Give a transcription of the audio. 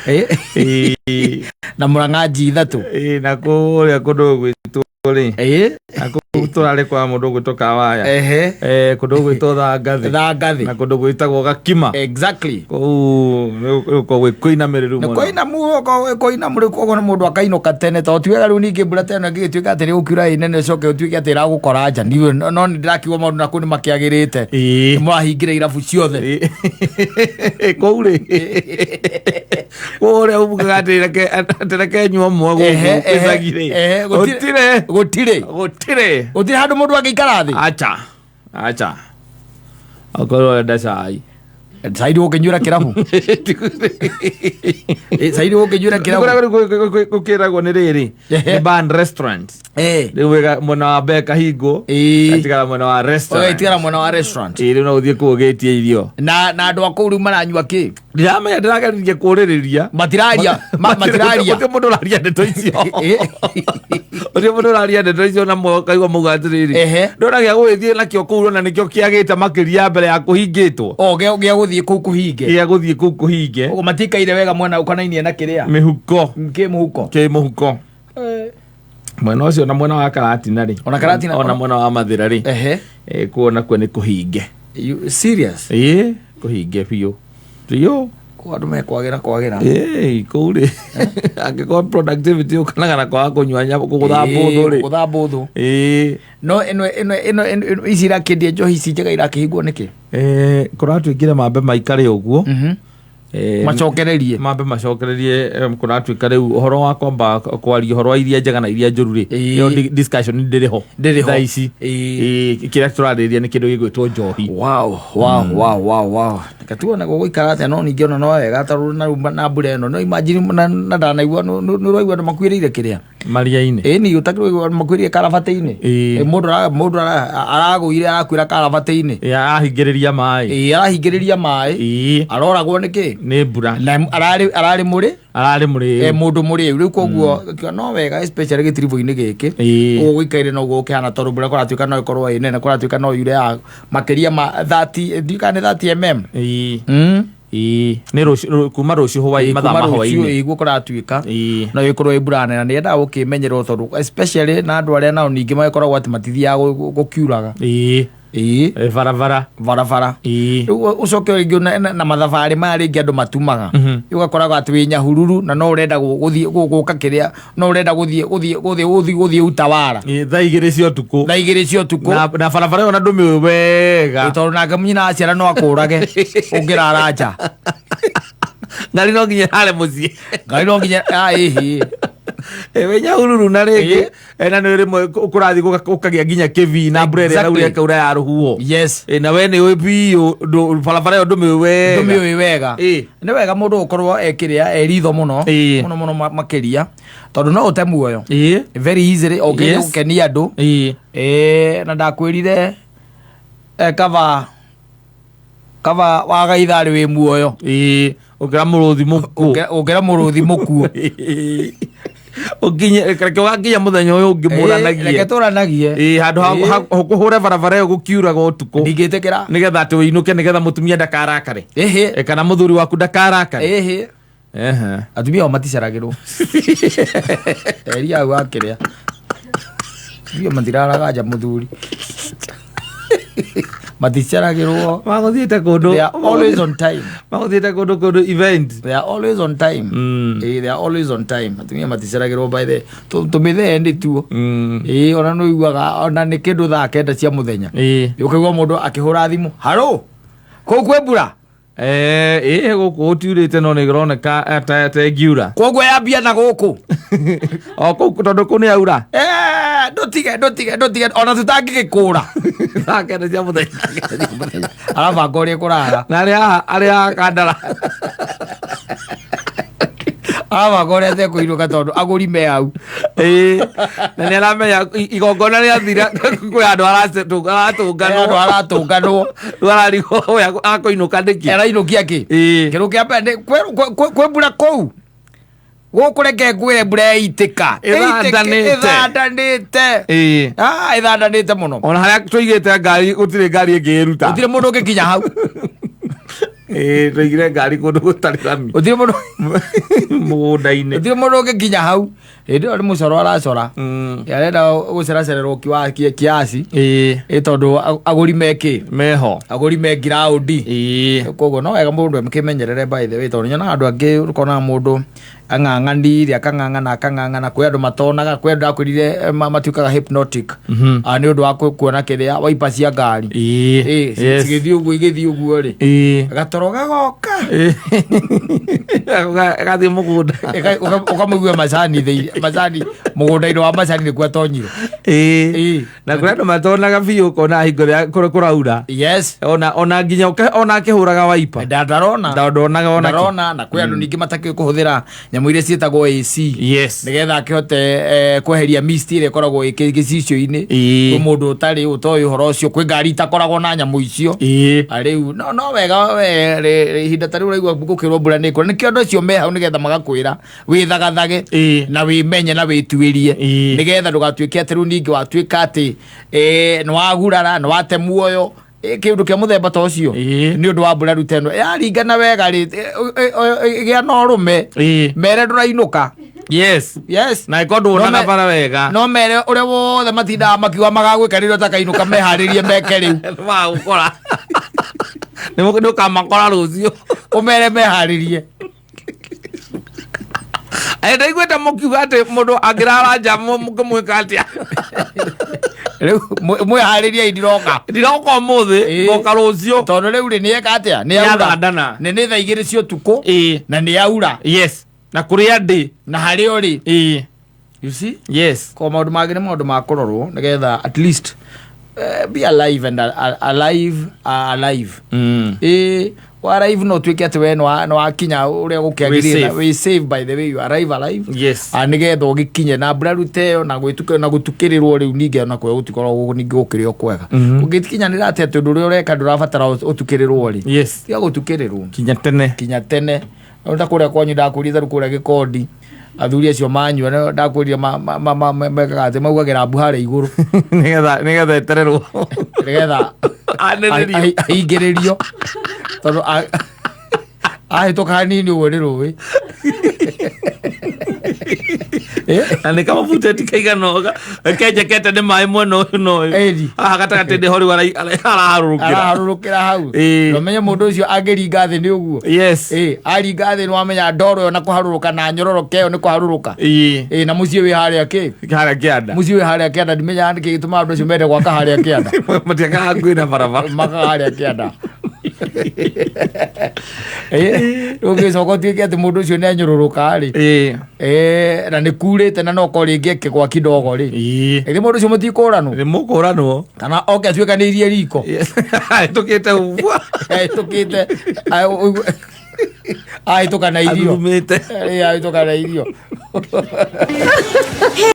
Ĩĩ. Na Murang'a nji 3. Ĩĩ, na kũrĩa kũndũ gwitũ rĩ, na kũu tũrarĩ kwa mũndũ ũgwĩtwo Kawaya. Kũndũ gwĩtwo Thangathĩ. Thangathĩ. Na kũndũ gwĩtagwo Gakima. Kũu nĩ gwĩ kũinamĩrĩru Nĩ mũno. Kũinamu rĩu, koguo nĩ mũndũ akainũka tene, tondũ ti wega rĩu ningĩ mbura ta ĩno ĩngĩgĩtuĩka atĩ nĩ gũkiura ĩ nene, ĩcoke ũtuĩke atĩ ĩragũkora nja. Ndiũĩ, no nĩ ndĩrakiuga maũndũ na kũu nĩ makĩagĩrĩte. Nĩ mũrahingĩra irabu ciothe. Ĩĩ. Kũu rĩ, kũrĩa ugaga atĩ reke nyua mwe gũkũ gĩcagi rĩ, Gũtirĩ. gũtirĩ. Gũtirĩ. Gũtirĩ. Gũtirĩ handũ mũndũ angĩikara thĩ. Acha, acha, okorwo ũrenda cai. Cai ndũgũkĩnyuĩra kĩrabu. Cai ndũgũkĩnyuĩra kĩrabu. Kũrĩa gũkĩragwo nĩ rĩrĩ, nĩ band restaurant. Rĩu wega mwena wa mbere kahingwo, gatigara mwena wa restaurant. Ũgaitigara mwena wa restaurant. Ĩĩ, rĩu no ũthiĩ kũu ũgĩtie irio. Na andũ a kũu rĩu maranyua kĩ? Ndiramenya, ndĩrageririe kũrĩrĩria. Matiraria, matiraria. Gũtirĩ mũndũ ũraria ndeto icio. Gũtirĩ mũndũ ũraria ndeto icio, na kaigua mauga atĩrĩrĩ, ndona gĩa gũgĩthiĩ nakĩo kũu ona nĩkĩo kĩagĩte makĩria mbere ya kũhingĩtwo. O gĩa gũthiĩ kũu kũhinge. Gĩa gũthiĩ kũu kũhinge. Ũguo matikaire wega mwena ũkonainie na kĩrĩa. Mĩhuko. Kĩ mũhuko. Kĩ mũhuko. Mwena ũcio na mwena wa Karatina rĩ. Ona Karatina- Ona mwena wa Mathĩra rĩ. Kuo nakuo nĩ kũhinge. You serious? Ĩĩ, kũhinge biũ biũ. Kũu andũ mekwagĩra kwagĩra. Ĩĩ, kũu rĩ, angĩkorwo productivity ũkanaga na kwaga kũnyua gũtha mbũthũ rĩ. Gũtha mbũthũ. Ĩĩ. No ĩno ici irakĩendia njohi ici njega irakĩhingwo nĩkĩ? Kũratuĩkire mambe maikare ũguo. Macokererie. Mambe macokererie. Kũratuĩka rĩu ũhoro wa kwamba kwaria ũhoro wa iria njega na iria njũru rĩ, ĩyo discussion ndĩrĩ ho Ndĩrĩ ho. thaa ici. Kĩrĩa tũrarĩrĩria nĩ kĩndũ gĩgwĩtwo njohi. Wow. Reke tuone gũgũikara atĩa, no ningĩ ona no wega tondũ na rĩu na mbura ĩno, no imagine na ndanaigua nĩ ũraigua andũ makuĩrĩire kĩrĩa Maria-inĩ. Ĩĩ, ni ũtakĩrĩ makuĩrĩire karabatĩ-inĩ. Mũndũ aragũire, arakuĩra karabatĩ-inĩ. Ĩĩ, arahingĩrĩria maĩ. Ĩĩ, arahingĩrĩria maĩ. Aroragwo nĩ kĩ? Nĩ mbura. Na ararĩ mũrĩ Ararĩ mũrĩu. Mũndũ mũrĩu rĩu, koguo no wega, especially gĩtiribũ-inĩ gĩkĩ, ũguo gũikaire noguo gũkĩhana, tondũ mbura kũratuĩka no ĩkorwo ĩ nene, kũratuĩka no yure ya makĩria ma 30, ndiũĩ kana nĩ 30 mm. Ĩĩ, nĩ rũciũ, kuma rũciũ hwaĩ, mathaa Kuma ma rũciũ. hwaĩ-inĩ. Ĩĩ, guo kũratuĩka no ĩkorwo ĩ mbura nene, na nĩyendaga gũkĩmenyerwo, tondũ especially na andũ arĩa nao ningĩ magĩkoragwo atĩ matithiaga gũkiuraga. Barabara. Barabara. Rĩu ũcoke rĩngĩ na mathabarĩ maya rĩngĩ andũ matumaga. Rĩu ũgakoraga atĩ wĩ Nyahururu na no ũrenda gũthiĩ gũka kĩrĩa, no ũrenda gũthiĩ Utawara. Ĩĩ, thaa 2 cia ũtukũ. Thaa 2 cia ũtukũ. Na barabara ĩyo na ndũmĩũĩ wega. Ĩĩ, tondũ nake nyina wa ciana no akũrage ũngĩrara nja. Ngari no nginya ĩrare mũciĩ. Ngari no nginya ĩhĩ. Ĩĩ, wĩ Nyahururu na rĩngĩ na nĩ rĩmwe kũrathiĩ gũkagĩa nginya kĩbii na mbura ĩrĩa ĩraura ĩkaura ya rũhuho. Na we nĩ ũĩ biũ barabara ĩyo ndũmĩũĩ wega. Ndũmĩũĩ wega. Nĩ wega mũndũ gũkorwo ekĩrĩa e ritho mũno mũno mũno makĩria, tondũ no ũte muoyo very easily ũngĩenda gũkenia andũ. Na ndakwĩrire, kaba kaba waga itharĩ wĩ muoyo. Ĩĩ, ũkĩra mũrũthi mũkuũ. Ũngĩra mũrũthi mũkuũ. Ũkinye, reke ũgakinya mũthenya ũyũ ũngĩ mũranagie. Reke tũranagie. Ĩĩ, handũ ha kũhũre barabara ĩyo gũkiuraga ũtukũ. Ndingĩtĩkĩra. Nĩgetha atĩ ũinũke, nĩgetha mũtumia ndakarakare. Kana mũthuri waku ndakarakare. Atumia ao maticaragĩrwo eria hau akĩrĩa, atumia matiraraga nja, mũthuri maticaragĩrwo. Magũthiĩte kũndũ. They are always on time. Magũthiĩte kũndũ event. They are always on time. They are always on time. Atumia maticaragĩrwo by the tũmĩthee nĩ tuo. Ĩĩ, ona nĩ ũiguaga ona nĩ kĩndũ thaa 9 cia mũthenya, ũkaigua mũndũ akĩhũra thimũ, "Haro, kũu kwĩ mbura?" Ĩĩ, gũkũ gũtiurĩte, no nĩ ĩroneka ta ĩngiura. Koguo yambia na gũkũ. O kũu, tondũ kũu nĩ yaura. Ndũtige, ndũtige, ndũtige, ona tũtangĩgĩkũra. Thaa 9 cia mũthenya. Arabanga ũrĩa kũrara. Na arĩa kandara. Arabanga ũrĩa atekũinũka, tondũ agũri me hau. Ĩĩ, na nĩ aramenya igongona rĩathira kwĩ handũ aratũnganwo. Andũ aratũnganwo. Rĩu ararigwo we akũinũka nĩkĩ. Arainũkia kĩ? Kĩndũ kĩa mbere nĩ kwĩ mbura kũu gũkũ, reke ngwĩre, mbura yaitĩka. Ĩthandanĩte. Ĩthandanĩte. Ah, ĩthandanĩte mũno. Ona harĩa tũigĩte ngari gũtirĩ ngari ĩngĩ ĩruta. Gũtirĩ mũndũ ũngĩkinya hau. Ĩĩ, twaigire ngari kũndũ gũtarĩ rami. Gũtirĩ mũndũ. Mũgũnda-inĩ. Gũtirĩ mũndũ ũngĩkinya hau hĩndĩ ĩyo nĩ mũcoro aracora. Arenda gũceracererwo kiasi. Ĩ tondũ agũri mekĩ Meho. Agũri me ngiraũndi. Koguo no wega mũndũ akĩmenyerere, by the way, tondũ nyonaga andũ angĩ, ũkonaga mũndũ ang'ang'anire, akang'ang'ana, akang'ang'ana. Kwĩ andũ matonaga, kwĩ andũ ndakwĩrire matuĩkaga hypnotic. Ah, nĩ ũndũ wa kuona kĩrĩa waipa cia ngari. Cigĩthiĩ ũguo, igĩthiĩ ũguo rĩ, gatoro gagoka. Gathiĩ mũgũnda. Ũkamũigua macani thĩinĩ, macani mũgũnda-inĩ wa macani nĩkuo atonyire. Na kũrĩ andũ matonaga biũ, ũkona hingo ĩrĩa kũraura ona nginya ona akĩhũraga waipa Ndarona. Ndonaga ona kĩ. Ndarona. Na kwĩ andũ ningĩ matakĩũĩ kũhũthĩra nyamũ iria ciĩtagwo AC nĩgetha akĩhote kweheria mist ĩrĩa ĩkoragwo ĩ gĩcicio-inĩ. Kwĩ mũndũ ũtarĩ ũtoĩ ũhoro ũcio, kwĩ ngari itakoragwo na nyamũ icio. Ah, rĩu no wega we ihinda ta rĩu ũraigua gũkĩrwo mbura nĩ ĩkura, nĩkĩo andũ acio me hau nĩgetha magakwĩra wĩthagathage na wĩmenye na wĩtuĩrie nĩgetha ndũgatuĩke atĩ rĩu ningĩ watuĩka atĩ nĩ wagurara, nĩ wate muoyo, kĩndũ kĩa mũthemba ta ũcio nĩ ũndũ wa mbura rĩu ta ĩno yaringana wega rĩ, gĩa na ũrũme mere ndũrainũka. Yes. Na ĩkorwo ndwonaga bara wega. No mere ũrĩa wothe matindaga makiuga magagwĩka rĩrĩa ũtakainũka, meharĩrie meke rĩu. Magũkora nĩ ũkamakora rũciũ. Ũmere meharĩrie. Ndaiguĩte mũkiuga atĩ mũndũ angĩrara nja mũkĩmwĩka atĩa? Rĩu mwĩharĩrie, ndiroka. Ndiroka ũmũthĩ. Ngoka rũciũ. Tondũ rĩu rĩ, nĩeka atĩa? Nĩ aura. Nĩathandana. Nĩ thaa 2 cia ũtukũ na nĩ aura. Yes, na kũrĩa ndĩ. Na harĩa ũrĩ. You see? Yes. Ko maũndũ mangĩ nĩ maũndũ ma kũrorwo nĩgetha at least be alive and alive, alive. Ĩ arrive, no tuĩke atĩ we nĩ wakinya ũrĩa gũkĩagĩrĩire na safe. wĩ safe, by the way, you arrive alive. Yes. Ah, nĩgetha ũgĩkinye na mbura rĩu ta ĩyo na gwĩtuka na gũtukĩrĩrwo rĩu ningĩ ona kwĩ gũtikoragwo ningĩ gũkĩrĩ o kwega. Ũngĩkinyanĩra atĩ ũndũ ũrĩa ũreka ndũrabatara ũtukĩrĩrwo rĩ, tiga gũtukĩrĩrwo. Kinya tene. Kinya tene. Rĩu ta kũrĩa kwanyu ndakwĩrire, ta rĩu kũrĩa Gĩkondi athuri acio manyua ndakwĩrire mekaga atĩ maugagĩra mbu harĩa igũrũ. Nĩgetha etererwo. Nĩgetha Anĩrĩrio. Aingĩrĩrio tondũ ahĩtũka hanini ũguo nĩ rũĩ. Na nĩ kamabuteti kaigana ũga kenjekete nĩ maĩ mwena ũyũ na ũyũ. Ĩni. Haha gatagatĩ nĩho rĩu araharũrũkĩra. Araharũrũkĩra hau. Na ũmenye mũndũ ũcio angĩringa thĩ nĩ ũguo. Aringa thĩ nĩwamenya ndoro ĩyo na kũharũrũka na nyororoke ĩyo nĩ kũharũrũka. Na mũciĩ wĩ harĩa kĩ? Harĩa kĩanda. Mũciĩ wĩ harĩa kĩanda. Ndimenyaga nĩkĩ gĩtũmaga andũ acio mende gwaka harĩa kĩanda. Matiakaga hakuhĩ na barabara. Makaga harĩa kĩanda. Ũgĩcoka ũtuĩke atĩ mũndũ ũcio nĩ anyũrũrũka rĩ, na nĩ kurĩte na no korwo rĩngĩ ekĩgwa kidogo rĩ, ĩthĩ mũndũ ũcio mũtikũranwo. Nĩ mũkũranwo. Kana oke atuĩkanĩirie riko. Ahĩtũkĩte ũguo. Ahĩtũkĩte, ahĩtũka na irio. Athurumĩte. Ahĩtũka na irio.